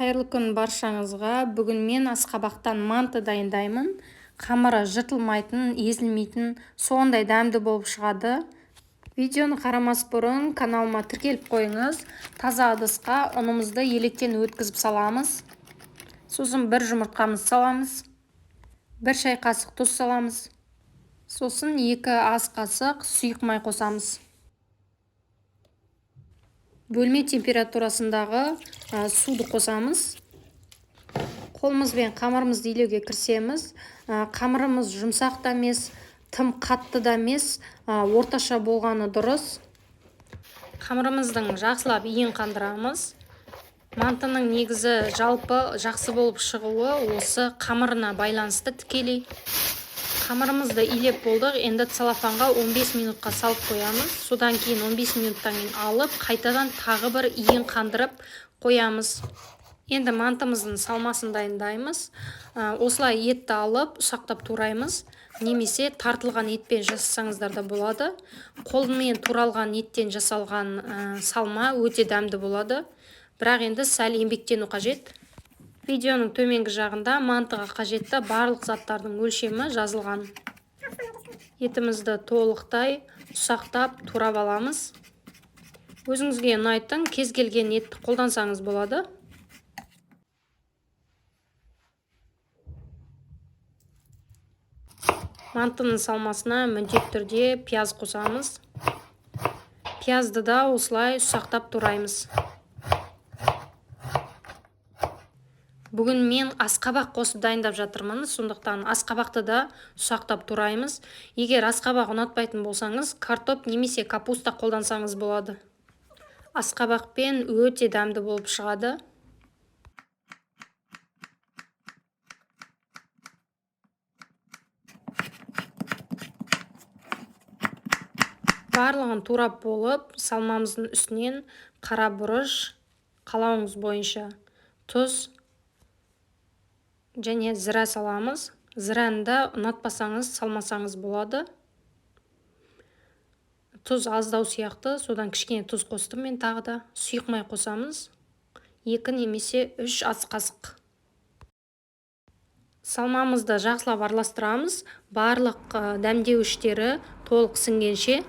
Қайырлы күн баршаңызға. Бүгін мен асқабақтан манты дайындаймын. Қамыры жыртылмайтын, езілмейтін, сондай дәмді болып шығады. Видеоны қарамас бұрын каналыма тіркеліп қойыңыз. Таза ыдысқа ұнымызды електен өткізіп саламыз. Сосын бір жұмыртқамызды саламыз. 1 шай қасық тұз саламыз. Сосын 2 ас қасық сұйық май қосамыз. Бөлме температурасындағы суды қосамыз. Қолымызбен қамырымызды илеуге кірісеміз. Қамырымыз жұмсақ та емес, тым қатты да емес, орташа болғаны дұрыс. Қамырымыздың жақсылап иін қандырамыз. Мантының негізі жалпы жақсы болып шығуы осы қамырына байланысты тікелей. Қамырымызды илеп болдық, енді целлофанға 15 минутқа салып қоямыз. Содан кейін 15 минуттан кейін алып, қайтадан тағы бір иін қандырып қоямыз. Енді мантымыздың салмасын дайындаймыз. Осылай етті алып, ұсақтап тураймыз. Немесе тартылған етпен жасасаңыздар да болады. Қолмен туралған еттен жасалған салма өте дәмді болады. Бірақ енді сәл еңбектену қажет. Видеоның төменгі жағында мантыға қажетті барлық заттардың өлшемі жазылған. Етімізді толықтай ұсақтап турап аламыз. Өзіңізге ұнайтын кез келген етті қолдансаңыз болады. Мантының салмасына міндетті түрде пияз қосамыз. Пиязды да осылай ұсақтап тураймыз. Бүгін мен асқабақ қосып дайындап жатырмын, сондықтан асқабақты да ұсақтап тураймыз. Егер асқабақ ұнатпайтын болсаңыз, картоп немесе капуста қолдансаңыз болады. Асқабақпен өте дәмді болып шығады. Барлығын турап болып, салмамыздың үстінен қара бұрыш, қалауыңыз бойынша тұз және зіра саламыз. Зіраны да ұнатпасаңыз, салмасаңыз болады. Тұз аздау сияқты, содан кішкене тұз қостым мен тағы да. Сұйық май қосамыз. 2 немесе 3 ас қасық. Салмамызды жақсылап араластырамыз. Барлық дәмдеуіштері толық сіңгенше.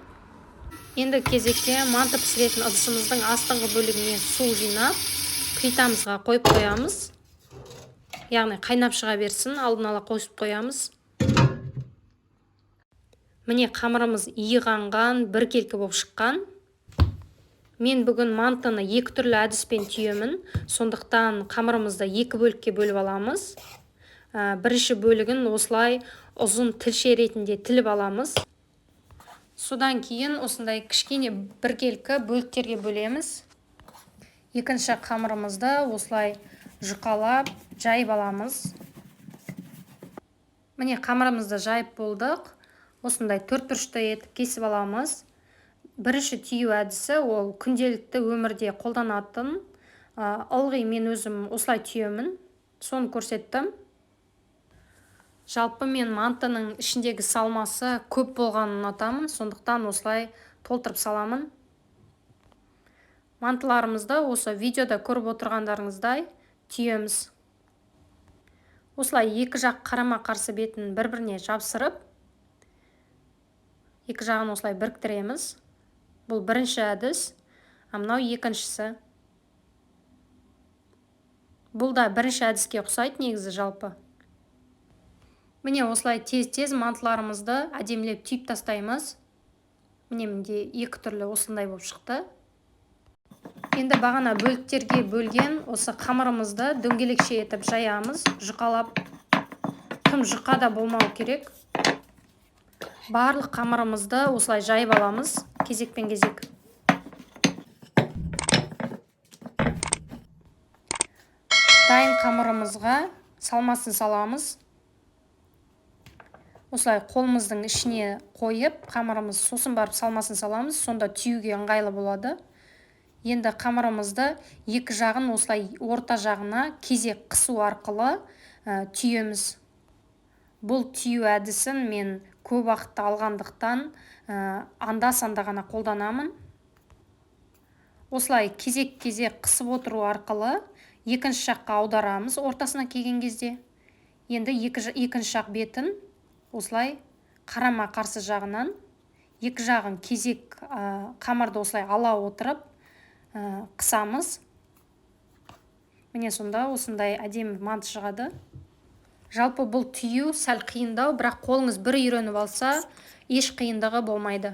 Енді кезекте манты пісіретін ыдысымыздың астыңғы бөлігіне су жинап, плитамызға қойып қоямыз. Яғни қайнап шыға берсін, алдын ала қосып қоямыз. Міне қамырымыз иі қанған, біркелкі болып шыққан. Мен бүгін мантыны екі түрлі әдіспен түйемін, сондықтан қамырымызды екі бөлікке бөліп аламыз. Бірінші бөлігін осылай ұзын тілше ретінде тіліп аламыз. Содан кейін осындай кішкене біркелкі бөліктерге бөлеміз. Екінші қамырымызды осылай жұқалап жайып аламыз. Міне қамырымызды жайып болдық. Осындай төрт бұрышты етіп кесіп аламыз. Бірінші түю әдісі ол күнделікті өмірде қолданатын. Ылғи мен өзім осылай түйемін. Соны көрсеттім. Жалпы мен мантының ішіндегі салмасы көп болғанын ұнатамын, сондықтан осылай толтырып саламын. Мантыларымызды осы видеода көріп отырғандарыңыздай түйеміз. Осылай екі жақ қарама-қарсы бетін бір-біріне жапсырып, екі жағын осылай біріктіреміз. Бұл бірінші әдіс, а мынау екіншісі. Бұл да бірінші әдіске ұқсайды негізі жалпы. Міне осылай тез-тез мантыларымызды әдемілеп түйіп тастаймыз. Міне менде екі түрлі осындай болып шықты. Енді бағана бөліктерге бөлген осы қамырымызды дөңгелекше етіп жаямыз, жұқалап. Тым жұқа да болмау керек. Барлық қамырымызды осылай жайып аламыз, кезекпен кезек. Дайын қамырымызға салмасын саламыз. Осылай қолымыздың ішіне қойып, қамырымыз сосын барып салмасын саламыз, сонда түюге ыңғайлы болады. Енді қамырымызды екі жағын осылай орта жағына кезек қысу арқылы түйеміз. Бұл түю әдісін мен көп уақытты алғандықтан, анда-санда ғана қолданамын. Осылай кезек-кезек қысып отыру арқылы Екінші жаққа аударамыз ортасына келген кезде. Енді екінші жақ бетін осылай қарама-қарсы жағынан екі жағын кезек қамырды осылай ала отырып қысамыз. Міне, сонда осындай әдемі манты шығады. Жалпы бұл түю сәл қиындау, бірақ қолыңыз бір үйреніп алса, еш қиындығы болмайды.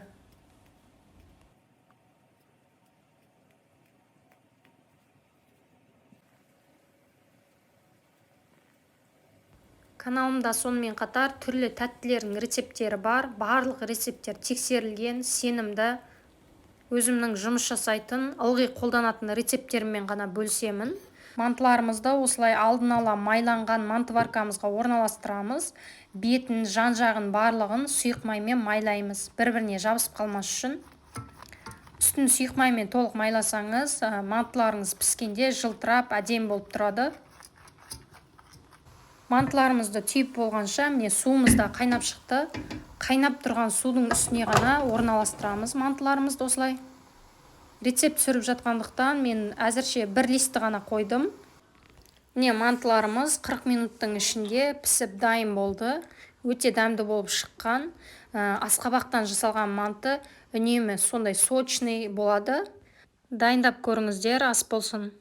Каналымда сонымен қатар түрлі тәттілердің рецепттері бар. Барлық рецепттер тексерілген, сенімді. Өзімнің жұмыс жасайтын, ылғи қолданатын рецепттеріммен ғана бөлісемін. Мантыларымызды осылай алдын ала майланған мантываркамызға орналастырамыз. Бетін, жан-жағын барлығын сұйық маймен майлаймыз, бір-біріне жабысып қалмас үшін. Үстін сұйық маймен толық майласаңыз, мантыларыңыз піскенде жылтырап, әдемі болып тұрады. Мантыларымызды түйіп болғанша, міне, суымыз да қайнап шықты. Қайнап тұрған судың үстіне ғана орналастырамыз мантыларымызды осылай. Рецепт түсіріп жатқандықтан мен әзірше бір листті ғана қойдым. Міне, мантыларымыз 40 минуттың ішінде пісіп дайын болды. Өте дәмді болып шыққан. Асқабақтан жасалған манты үнемі сондай сочный болады. Дайындап көріңіздер, ас болсын.